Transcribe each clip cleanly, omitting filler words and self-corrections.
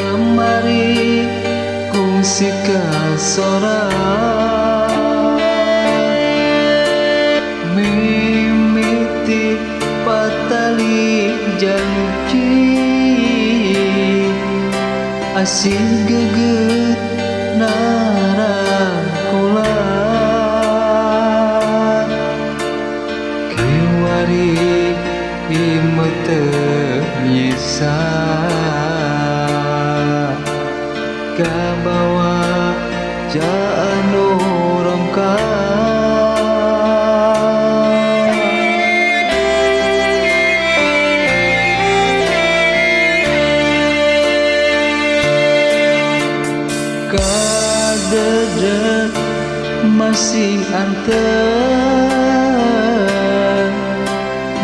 Kamari kungsi kasora mimiti patali janji asih geget narangkula kiwari ieu teu nyisa kabawa janu rongkang kadede masih anteng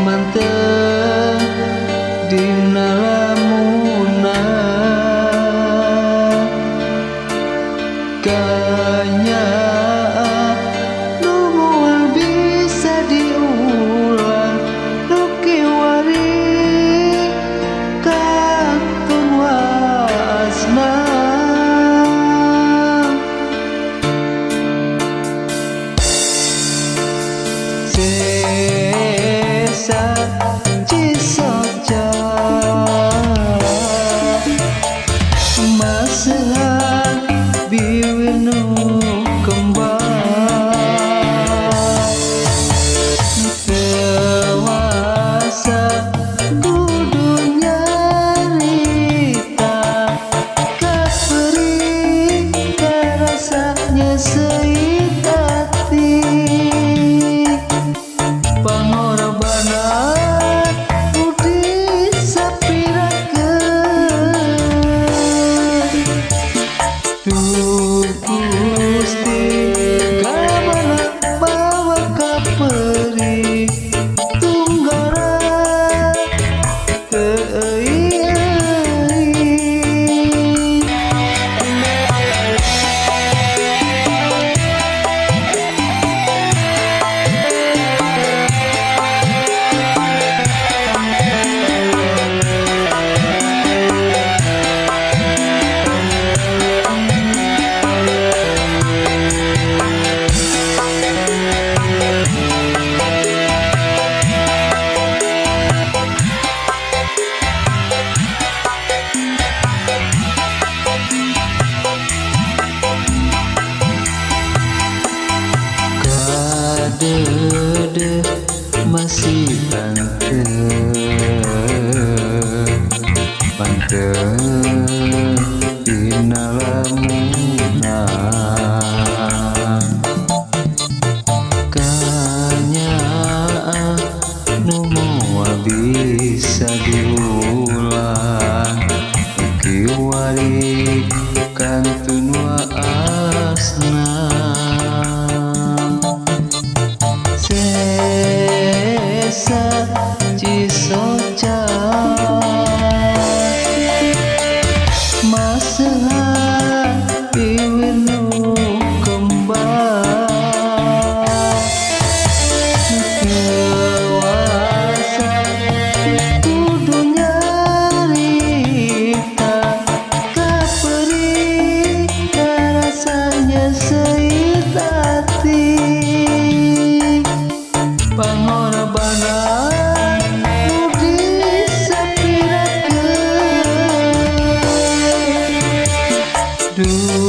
manteng dina lamuna kanya nu moal bisa diulang nu kiwari kantun waasna. Sesa cisoca masehan biwir nu kembang dewasa kudu nyarita kaperi karasa nyeseit ati pangorbanan budi sapirakeun Duh Gusti kamana bawa kaperi tunggara teu euy-euy. Kadede masih panteng panteng dina lamuna kanya nu moal bisa diulang kiwari kantun waasna. Sesa cisoca masehan biwir nu kembang dewasa kudu nyarita kaperi karasa nyeseit ati pangorbanan nu disapirakeun. Duh